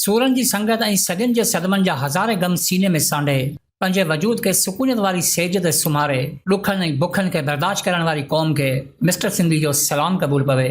سورن جي سنگت ۽ صدين جي صدمن جا هزارين غم سيني ۾ سانڍي، پنهنجي وجود کي سڪونيت واري سيج تي سمهاري، ڏکن ۽ بکن کي برداشت ڪرڻ واري قوم کي مسٽر سنڌي جو سلام قبول پوي.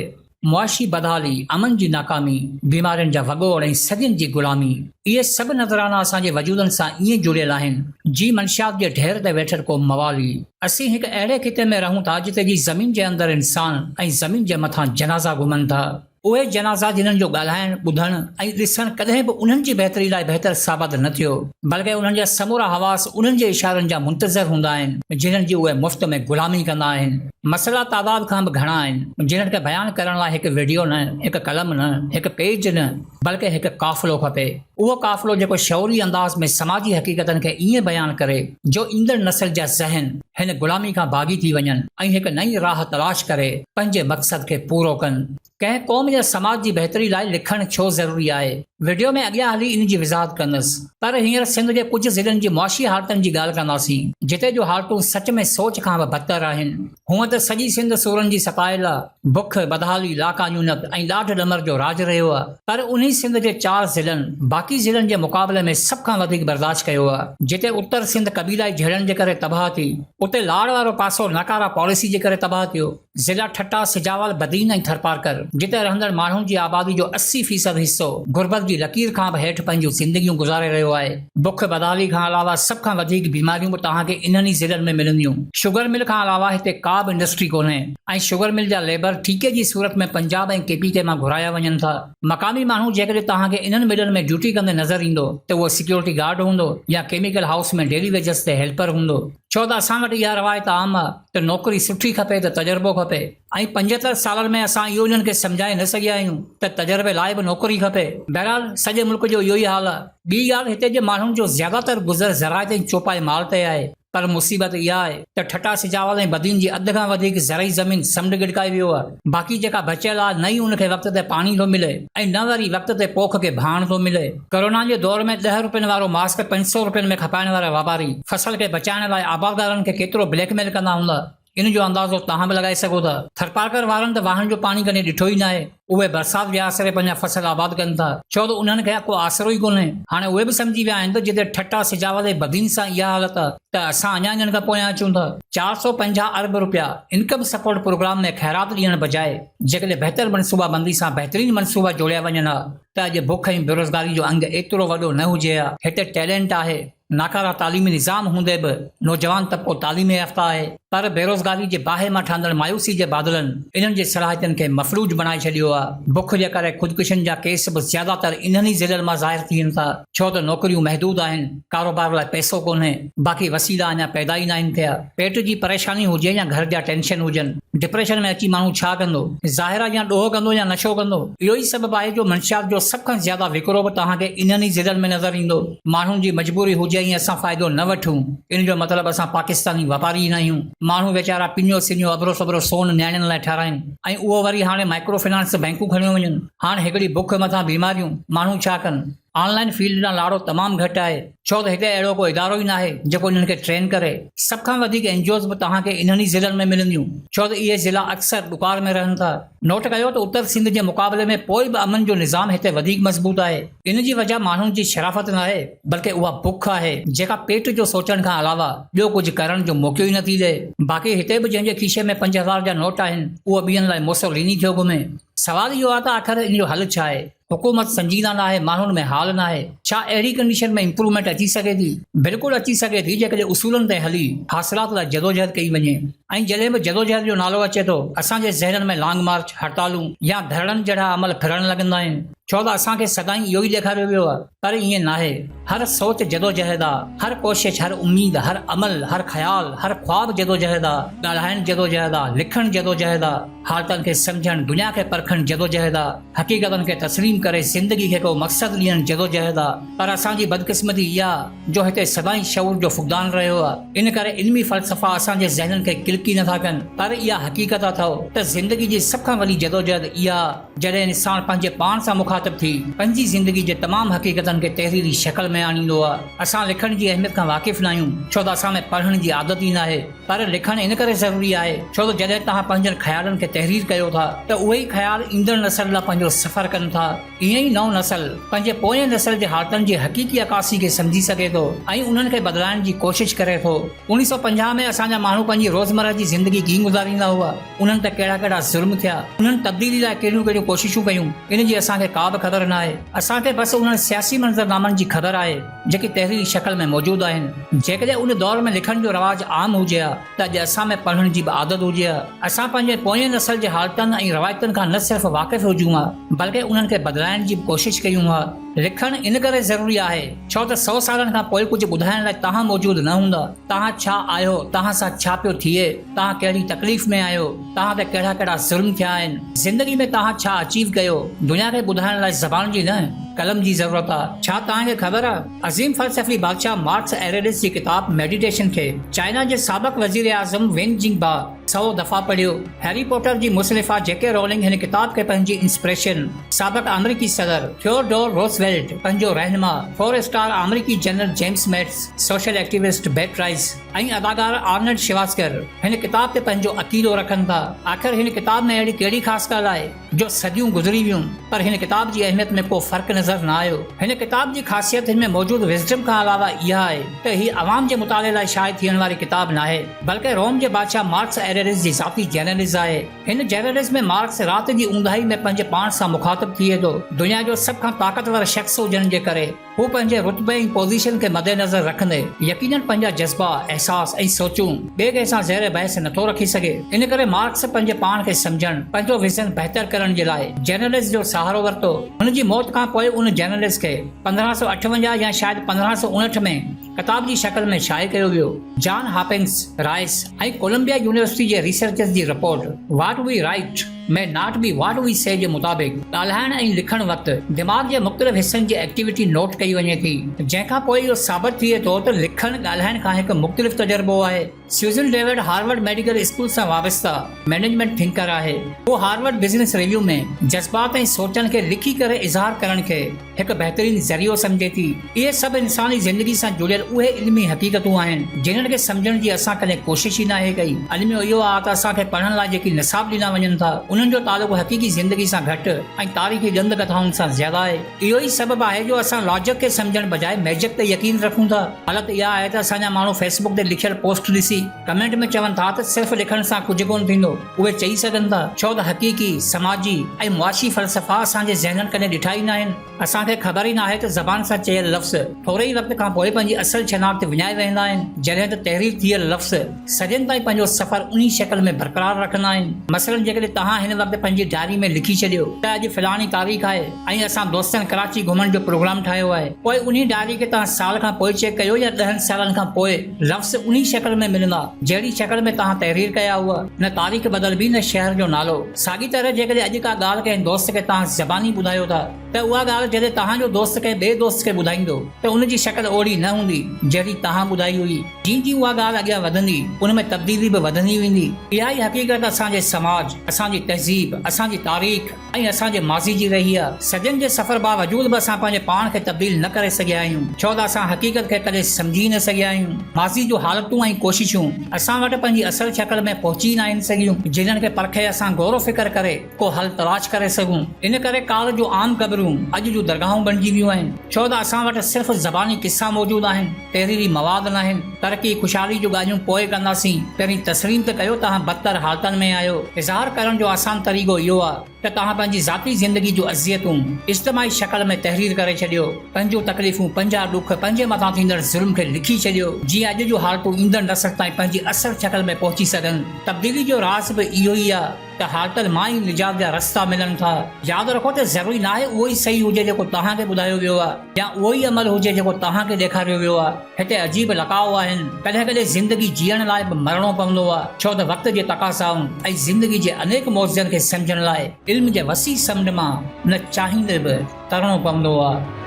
معاشي بدحالي، امن جي ناڪامي، بيمارين جا وڳوڙ ۽ صدين جي غلامي، اهي سڀ نذرانا اسان جي وجودن سان ائين جڙيل آهن، جيئن منشيات جي ڍير تي ويٺل ڪو موالي. اسين هڪ اهڙي خطي ۾ رهون ٿا جتي جي زمين جي اندر انسان ۽ زمين جي مٿان جنازا گهمن ٿا. اهي جنازا جنھن جو ڳالهائڻ، ٻڌڻ ۽ ڏسڻ ڪڏهن به انهن جي بهتري لاء بهتر ثابت نه ٿيو، بلڪه انهن جا سمورا حواس انهن جي اشارن جا منتظر هوندا آهن، جنھن جي اهي مفت ۾ غلامي ڪندا آهن. مسئلا تعداد کان به گهڻا آهن، جنھن کي بيان ڪرڻ لاء هڪ وڊيو نه، هڪ قلم نه، هڪ پيج نه، بلڪه هڪ قافلو کپي. اهو قافلو جيڪو شعوري انداز ۾ سماجي حقيقتن کي ائين بيان ڪري جو ايندڙ نسل جا ذهن هن غلامي کان باغي ٿي وڃن ۽ هڪ نئين راهه تلاش ڪري پنهنجي مقصد کي پورو ڪن. ڪنهن قوم يا سماج جي بهتري لاء لکڻ ڇو ضروري آهي؟ وڊيو ۾ اڳيان هلي ان جي وضاحت ڪندس. پر هينئر سنڌ جي ڪجهه ضلعن جي معاشي حالتن جي ڳالهه ڪنداسين، جتي جون حالتون سچ ۾ سوچ کان به بدتر آهن. هونء ته سڄي سنڌ سورن جي ستايل آ، بک، بدحالي، لاقانونيت ۽ ڏاڍ ڏمر جو راڄ رهيو آ، پر انهي سنڌ جي چار ضلعن باقي ضلعن جي مقابلي ۾ سڀ کان وڌيڪ برداشت ڪيو آ. جتي اتر سنڌ قبيلائي جهيڙن جي ڪري تباهه ٿي، اتي لاڙ وارو پاسو ناڪارا پاليسي جي ڪري تباهه ٿيو. ضلع ٺٽا، سجاول، بدين ۽ ٿرپارڪر جتي رهندڙ ماڻهن جي آبادي جو 80% حصو غربت جي لڪير کان به هيٺ پنهنجون زندگيون گذاري رهيو آهي. بک بدحالي کان علاوه سڀ کان وڌيڪ بيماريون به توهان کي انهن ئي ضلعن ۾ ملنديون. شگر مل کان علاوه هتي ڪا به انڊسٽري ڪونهي ۽ شگر مل جا ليبر ٺيڪي جي صورت ۾ پنجاب ۽ ڪي پي ڪي مان گهرايا وڃن ٿا. مقامي ماڻهو جيڪڏهن توهان کي انهن ملن ۾ ڊيوٽي ڪندي نظر ايندو ته اهو سيڪيورٽي گارڊ هوندو يا ڪيميڪل هائوس ۾ ڊيلي ويجز تي هيلپر هوندو. ڇو ته اسان وٽ اها روايت عام آ ته نوڪري سٺي کپي ته تجربو کپي ۽ 75 سالن ۾ اسان اهو انهن کي سمجهائي نه سگهيا آهيون ته تجربي لاء به نوڪري کپي. بهرحال سڄي ملڪ جو اهو ئي حال آ. ٻي ڳالهه هتي جي ماڻهن جو زياده تر گذر زراعت ۽ چوپائي مال تي آهي پر مصيبت اها آهي ته ٺٽا سجاول ۽ بدين جي اڌ کان وڌيڪ زرعي زمين سمنڊ ڳڙڪائي ويو آ. باقي جيڪا بچيل آ نه ئي ان کي وقت تي پاڻي ٿو ملي ۽ نه وري وقت تي پوک کي ڀاڻ ٿو ملي. ڪورونا جي دور ۾ ڏهه روپين وارو ماسڪ 500 روپين ۾ کپائڻ وارا واپاري فصل کي بچائڻ لاء آبادگارن کي ڪيترو بليڪ ميل ڪندا هوندا ان جو اندازو توهان به لڳائي سگهو ٿا. ٿرپارڪر وارن ته واهن جو پاڻي ڪڏهن ڏٺو ئي ناهي. اهي برسات جي آسري پنهنجا فصل آباد ڪن ٿا ڇو ته انهن کي ڪو آسرو ئي ڪونهي. هاڻي اهي به سمجهي ويا آهن ته جتي ٺٽا، سجاول ۽ بدين سان اها حالت آ ته اسان اڃا انهن کان پويان اچون ٿا. 450 ارب روپيا انڪم سپورٽ پروگرام ۾ خيرات ڏيڻ بجاء جيڪڏهن بهتر منصوبابندي سان بهترين منصوبا جوڙيا وڃن ها ته اڄ بک ۽ بيروزگاري جو انگ ايترو وڏو نه هجي ها. هتي ٽيلنٽ آهي، ناڪاره تعليمي نظام هوندي به نوجوان طبقو تعليم يافته آهي پر بيروزگاري جي باهه مان ٺهندڙ مايوسي جي بادلن انهن جي صلاحيتن کي مفلوج بڻائي ڇڏيو آهي. بک جي ڪري خودڪشين جا ڪيس به زياده تر انهن ئي ضلعن مان ظاهر ٿين ٿا ڇو ته نوڪريون محدود آهن، ڪاروبار لاء پئسو ڪونهي، باقي وسيلا اڃا پيدا ئي ناهن ٿيا. پيٽ جي پريشاني هجي يا گهر جا ٽينشن هجن، ڊپريشن ۾ اچي ماڻهو ڇا ڪندو؟ ظاهر آهي يا ڏوهه ڪندو يا نشو ڪندو. اهو ئي سبب آهي جو منشيات جو سڀ کان زياده وڪرو به توهان کي انهن ئي ضلعن ۾ نظر ايندو. ماڻهن جي مجبوري هجي ۽ اسان فائدو نه وٺون، ان جو مطلب اسان پاڪستاني واپاري ئي ناهيون. ماڻهو ويچارا پڃو سڃو اڀرو سڀرو سون نياڻين لاء ٺهرائين ۽ اهو وري هاڻي مائڪرو فنانس بئنڪون کڻيو وڃن. هاڻ هڪڙي بک مٿان بيماريون، ماڻهو ڇا ڪن؟ آن لائين فيلڊ ڏانهن لاڙو تمام گهٽ آهي ڇو ته هتي اهڙو ڪو ادارو ئي ناهي جيڪو انهن کي ٽرين ڪري. سڀ کان وڌيڪ اين جي اوز به توهان کي انهن ئي ضلعن ۾ ملنديون ڇو ته اهي ضلعا اڪثر ڏڪار ۾ رهن ٿا. نوٽ ڪيو ته اتر سنڌ جي مقابلي ۾ پوء به امن جو نظام هتي وڌيڪ مضبوط آهي. ان جي وجهه ماڻهن جي شرافت ناهي بلڪه اها بک آهي جيڪا پيٽ جو سوچڻ کان علاوه ٻيو ڪجهه ڪرڻ جو موقعو ئي نٿي ڏئي. باقي هتي به جنهن جي کيسي ۾ 5000 جا نوٽ آهن اهو ٻين لاء موسوليني ٿيو گهمي. سوال اهو آهي ته آخر ان جو حل ڇا آهي؟ حڪومت سنجيده ناهي، ماڻهن ۾ حال ناهي، ڇا اهڙي ڪنڊيشن ۾ امپروومينٽ اچي سگهي ٿي؟ بلڪل اچي سگهي ٿي جيڪڏهن اصولن تي هلي حاصلات لاء جدوجهد ڪئي وڃي ۽ جڏهن به جدوجهد جو نالو اچي ٿو اسان جي ذهنن ۾ لانگ مارچ، هڙتالون يا ڌرڻن جهڙا عمل ڦرڻ لڳندا آهن ڇو ته اسان کي سدائين اهو ئي ڏيکاريو ويو آهي پر ائين ناهي هر سوچ جدوجهد آ، هر ڪوشش، هر اميد، هر عمل، هر خيال، هر خواب جدوجهد آ، ڳالهائڻ جدوجهد آ، لکڻ جدوجهد آ، حالتن کي سمجهڻ، دنيا کي پرکڻ جدوجهد آ. حقيقتن کي تسليم ڪري زندگي کي ڪو مقصد ڏيڻ جدوجهد آ پر اسان جي بدقسمتي اها جو هتي سدائين شعور جو فقدان رهيو آ ان ڪري علمي فلسفا اسان جي ذهنن کي ڪلڪ ئي نٿا ڪن پر اها حقيقت اٿئو ته زندگي جي سڀ کان وڏي جدوجهد اها جڏهن انسان پنهنجي پاڻ سان مخاطب. مخاطب ٿي پنهنجي زندگي جي تمام حقيقتن کي تحريري شڪل ۾ آڻيندو آ. اسان لکڻ جي اهميت کان واقف ناهيون ڇو ته اسان ۾ پڙهڻ جي عادت ئي ناهي. پر لکڻ ان ڪري ضروري آهي ڇو ته جڏهن توهان پنهنجن خيالن کي تحرير ڪيو ٿا ته اهي ئي خيال ايندڙ نسل لاء پنهنجو سفر ڪن ٿا. ائين ئي نئون نسل پنهنجي پوئين نسل جي حالتن جي حقيقي عڪاسي کي سمجهي سگهي ٿو ۽ انهن کي بدلائڻ جي ڪوشش ڪري ٿو. 1950 ۾ اسان جا ماڻهو پنهنجي روزمره جي زندگي ڪيئن گذاريندا هئا؟ انهن تي ڪهڙا ڪهڙا ظلم ٿيا؟ انهن تبديلي لاء ڪهڙيون ڪهڙيون ڪوششون ڪيون؟ ان جي اسان کي ڪا به خبر ناهي. اسان کي بس انهن سياسي منظرنامن جي خبر آهي، جيڪي تحريري شڪل ۾ موجود آهن. جيڪڏهن ان دور ۾ لکڻ جو رواج عام هجي ها ته اڄ اسان ۾ پڙهڻ جي به عادت هجي ها. اسان پنهنجي پوئين نسل جي حالتن ۽ روايتن کان نه صرف واقف هجون ها، بلڪه انهن کي بدلائڻ جي به ڪوشش ڪيون ها. لکڻ ان ڪري ضروري آهي، ڇو ته سئو سالن کان پوء ڪجهه ٻڌائڻ لاء توهان موجود نه هوندا. توهان ڇا آهيو، توهان سان ڇا پيو ٿئي، توهان ڪهڙي تڪليف ۾ آهيو، توهان تي ڪهڙا ڪهڙا ظلم ٿيا آهن، زندگي ۾ توهان ڇا اچيو ڪيو، دنيا کي ٻڌائڻ لاء زبان جي نه، قلم جي ضرورت آ. ڇا توهان کي خبر آ، عظيم فلسفي بادشاهه مارڪس ايريلس جي ڪتاب ميڊيٽيشن کي چائنا جي سابق وزيراعظم وين جنگ با سئو دفعا پڙهيو. هيري پوٽر جي مصنفه جي ڪي رولنگ هن ڪتاب کي پنهنجي انسپريشن، سابق آمريڪي صدر ٿيوڊور روزويلٽ، پنهنجو رهنما، فور اسٽار آمريڪي general James Mattis, social activist Bert Rice ۽ اداڪار آرنلڊ شوازگر هن ڪتاب تي پنهنجو عقيدو رکن ٿا. آخر هن ڪتاب ۾ اهڙي ڪهڙي خاص ڳالهه آهي جو صديون گذري ويون پر هن ڪتاب جي اهميت ۾ ڪو فرق نظر نه آيو. هن ڪتاب جي خاصيت هن ۾ موجود وزڊم کان علاوه اها آهي ته هي عوام جي مطالعي لاء شايع ٿيڻ واري ڪتاب ناهي بلڪه روم جي بادشاهه مارڪس ايريلس جي ذاتي جرنلز آهي. هن جرنلز ۾ مارڪس رات جي اونداهي ۾ پنهنجي پاڻ سان مخاطب ٿئي ٿو. دنيا جو سڀ کان طاقتور شخص هجڻ جي ڪري هو پنهنجي رتبي ۽ پوزيشن کي مدنظر رکندي يقينن پنهنجا جذبا، احساس ۽ سوچون ٻئي ڪنهن سان زير بحث نٿو رکي سگهي. ان ڪري مارڪس پنهنجي پاڻ کي سمجهڻ، پنهنجو ويزن بهتر ڪرڻ جي لاء جرنلز جو سهارو ورتو. هن جي موت کان پوء ان جرنلز کي 1558 يا شايد 1559 ۾ ڪتاب جي شڪل ۾ شايع ڪيو ويو. جان هاپنگس، رائس ۽ ڪولمبيا يونيورسٽي جي ريسرچرز جي report what we write may not be what we say جي مطابق ڳالهائڻ ۽ لکڻ وقت دماغ جي مختلف حصن جي ايڪٽيوٽي نوٽ ڪئي وڃي ٿي جنهن کان پوء اهو ثابت ٿئي ٿو ته لکڻ ڳالهائڻ کان هڪ مختلف تجربو آهي. Susan David Harvard medical school سان وابسته مئنيجمينٽ ٿنڪر آهي. هو هارورڊ بزنس ريويو ۾ جذبات ۽ سوچن کي لکي ڪري اظهار ڪرڻ کي هڪ بهترين ذريعو سمجهي ٿي. اهي سڀ انساني زندگي سان جڙيل اهي علمي حقيقتون آهن، جنھن کي سمجهڻ جي اسان ڪڏهن ڪوشش ئي ناهي ڪئي. الميو اهو آهي ته اسان کي پڙهڻ لاء جيڪي نصاب ڏنا وڃن ٿا، انهن جو تعلق حقيقي زندگي سان گهٽ ۽ تاريخي ڏند ڪٿائن سان زياده آهي. اهو ئي سبب آهي جو اسان لاجڪ کي سمجهڻ بجاء ميجڪ تي يقين رکون ٿا. حالت اها آهي ته اسان جا ماڻهو فيس بڪ تي لکيل پوسٽ ڏسي ڪمينٽ ۾ چون ٿا ته صرف لکڻ سان ڪجهه ڪونه ٿيندو. اهي چئي سگهن ٿا، ڇو ته حقيقي، سماجي ۽ معاشي فلسفا اسان جي ذهنن ڪڏهن ڏٺا ئي ناهن. اسان کي خبر ئي ناهي ته زبان سان چيل لفظ ٿوري ئي وقت کان پوء پنهنجي اصل شناخت وڃائي ويهندا آهن، جڏهن ته تحرير ٿيل لفظ صدين تائين پنهنجو سفر انهي شڪل ۾ برقرار رکندا آهن. مثلاً جيڪڏهن توهان هن وقت پنهنجي ڊائري ۾ لکي ڇڏيو ته اڄ فلاڻي تاريخ آهي ۽ اسان دوستن ڪراچي گهمڻ جو پروگرام ٺاهيو آهي، پوء انهي ڊائري کي توهان سال کان پوء چيڪ ڪيو يا ڏهن سالن کان پوء، لفظ انهي شڪل ۾ ملندا، جهڙي شڪل ۾ توهان تحرير ڪيا هئا. نه تاريخ بدلبي نه شهر جو نالو. ساڳي طرح جيڪڏهن اڄ ڪا ڳالهه ڪنهن دوست کي توهان زباني ٻڌايو ٿا ته اها ڳالهه جڏهن توهان جو دوست ڪنهن ٻئي دوست کي ٻڌائيندو ته ان جي شڪل اوهڙي نه هوندي جهڙي توهان ٻڌائي هئي. جيئن جيئن اها ڳالهه اڳيان وڌندي ان ۾ تبديلي به وڌندي ويندي. اها ئي حقيقت اسان جي سماج، اسان جي تهذيب، اسان جي تاريخ ۽ اسان جي ماضي جي رهي آ. صدين جي سفر باوجود به اسان پنهنجي پاڻ کي تبديل نه ڪري سگهيا آهيون، ڇو ته اسان حقيقت کي ڪڏهن سمجهي ئي نه سگهيا آهيون. ماضي جون حالتون ۽ ڪوششون اسان وٽ پنهنجي اصل شڪل ۾ پهچي ئي ناهن سگهيون، جنھن کي پرکي اسان غور و فڪر ڪري ڪو حل تلاش ڪري سگهون. ان ڪري ڪالهه جون عام قبرون اڄ جون درگاهون بڻجي ويون آهن، ڇو ته اسان وٽ صرف زباني قصا موجود آهن، تحريري مواد ناهن. ترقي، خوشحالي جون ڳالهيون پوء ڪنداسين، پهرين تسليم ته ڪيو توهان بدتر حالتن ۾ آهيو. اظهار ڪرڻ جو آسان طريقو اهو آهي ته توهان پنهنجي ذاتي زندگي جون اذيتون اجتماعي شڪل ۾ تحرير ڪري ڇڏيو، پنهنجون تڪليفون، پنهنجا ڏک، پنهنجي مٿان ٿيندڙ ظلم کي لکي ڇڏيو، جيئن اڄ جون حالتون ايندڙ نسل تائين پنهنجي اصل شڪل ۾ پهچي سگهن. تبديلي جو راز به اهو ئي آهي. ته حالتن مان ئي نجات جا رستا ملن ٿا. ياد رکو ته ضروري ناهي اهو ئي صحيح هجي جيڪو توهان کي ٻڌايو ويو آهي يا اهو ئي عمل هجي جيڪو توهان کي ڏيکاريو ويو آهي. هتي عجيب لقاء آهن. ڪڏهن ڪڏهن زندگي جيئڻ لاء به مرڻو پوندو آهي ڇو ته وقت جي تقاضائن ۽ زندگي جي انيڪ معجزن کي سمجهڻ لاء علم جي وسيع سمنڊ مان نه چاهيندي به ترڻو پوندو آهي.